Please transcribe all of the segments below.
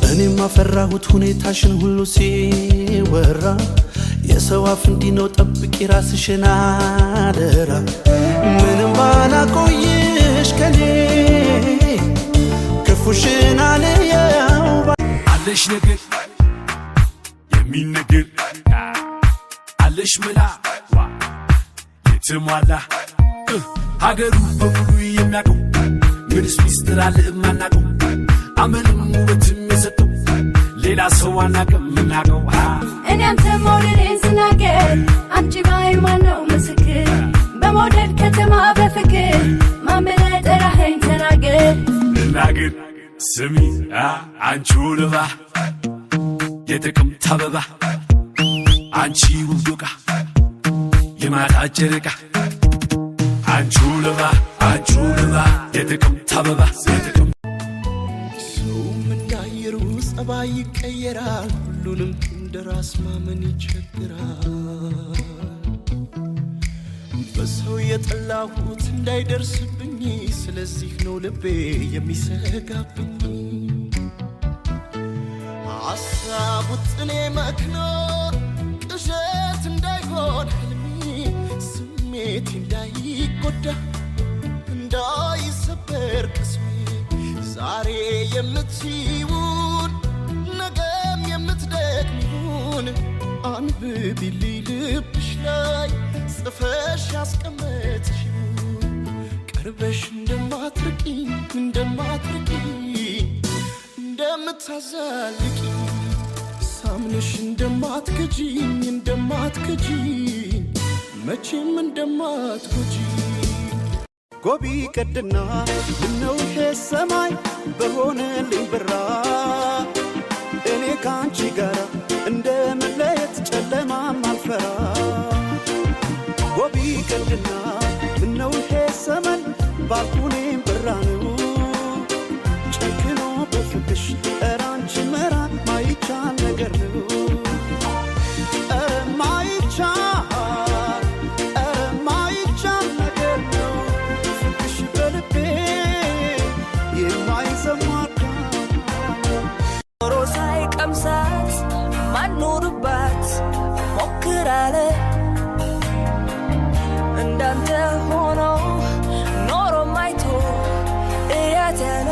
እኔማ ፈራሁት ሁኔታሽን ሁሉ ሲወራ። የሰው አፍ እንዲህ ነው፣ ጠብቂ ራስሽን አደራ። ምንም ባላቆይሽ ከኔ ክፉሽን አልየው። አለሽ ነገር የሚነገር፣ አለሽ መላ የተሟላ፣ ሀገሩ በሙሉ የሚያውቀው። ምንስ ሚስጥር አለ እማናውቀው? አመልም ውበትም የሰጠው ሌላ ሰው አናውቅም ምናውቀው። እኔ አንተ መውደዴን ስናገር አምጪ ባይ ማነው ምስክር? በመውደድ ከተማ በፍቅር ማን ብለህ ጠራኸኝ ተናገር። ልናገር ስሚ፣ አንቺ ውልባ የጥቅምት አበባ፣ አንቺ ውብ ዶቃ የማታ ጨረቃ፣ አንቺ ውልባ፣ አንቺ ውልባ የጥቅምት አበባ የጥቅምት ሰውም እንዳየሩ ጸባይ ይቀየራል። ሁሉንም እንደ ራስ ማመን ይቸግራል። በሰው የጠላሁት እንዳይደርስብኝ፣ ስለዚህ ነው ልቤ የሚሰጋብኝ። ሐሳቡ ጥኔ መክኖ ቅዠት እንዳይሆን ህልሜ፣ ስሜት እንዳይጎዳ እንዳይሰበር ቅስሜ፣ ዛሬ የምትይውን ነገም የምትደግሚውን አንብቢልኝ ልብሽ ላይ ጽፈሽ ያስቀመጥሽውን፣ ቀርበሽ እንደማትርቂኝ እንደማትርቂኝ እንደምታዛልቂ ሳምንሽ፣ እንደማትከጂኝ እንደማትከጂኝ መቼም እንደማትጎጂ። ጎቢ ቀድና ምነው ይሄ ሰማይ በሆነልኝ ብራ፣ እኔ ከአንቺ ጋራ እንደ መለየት ጨለማም አልፈራ። ጎቢ ቀድና ምነው ይሄ ሰመን ባልኩኔም ብራ ነው ጨክኖ በፍቅሽ። ኧረ አንቺ መራቅ ማይቻል ነገር ነው። ኧረ ማይቻል፣ ኧረ ማይቻል ነገር ነው። ፍቅርሽ በልቤ የማይዘማዳ ኖሮ ሳይቀምሳት ማኖርባት ሞክራለ፣ እንዳንተ ሆኖ ኖሮ ማይቶ እያት ያለ።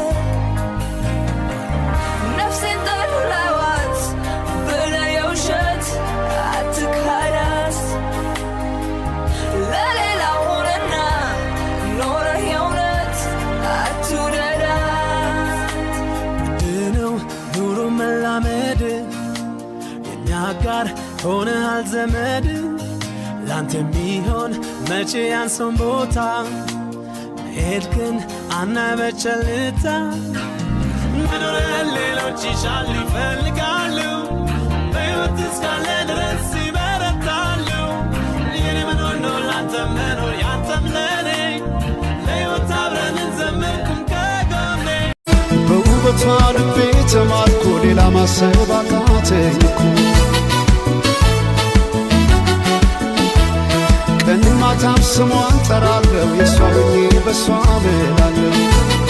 ነፍሴን ጠላዋት ብለህ የውሸት አትካዳት፣ ለሌላ ሆነና ኖረህ የእውነት አትውደዳት። ነው ኑሮ መላመድ፣ የኛ ጋር ሆነሃል ዘመድ። ላንተ የሚሆን መቼ ያንሰውን ቦታ መሄድክን አናይ በቸልታ። መኖርን ሌሎች ይሻሉ ይፈልጋሉ፣ በሕይወት እስካለ ድረስ ይበረታሉ። የኔ መኖር ነው ላንተ መኖር ያንተም ለኔ፣ ለሕይወት አብረን እንዘምር ቁም ከጎኔ። በውበቷ ልቤ ተማርኮ ሌላ ማሰብ አቃተኝ እኮ። ቀን ማታም ስሟን ጠራለሁ፣ የእሷ ሆኜ በሷ እምላለሁ።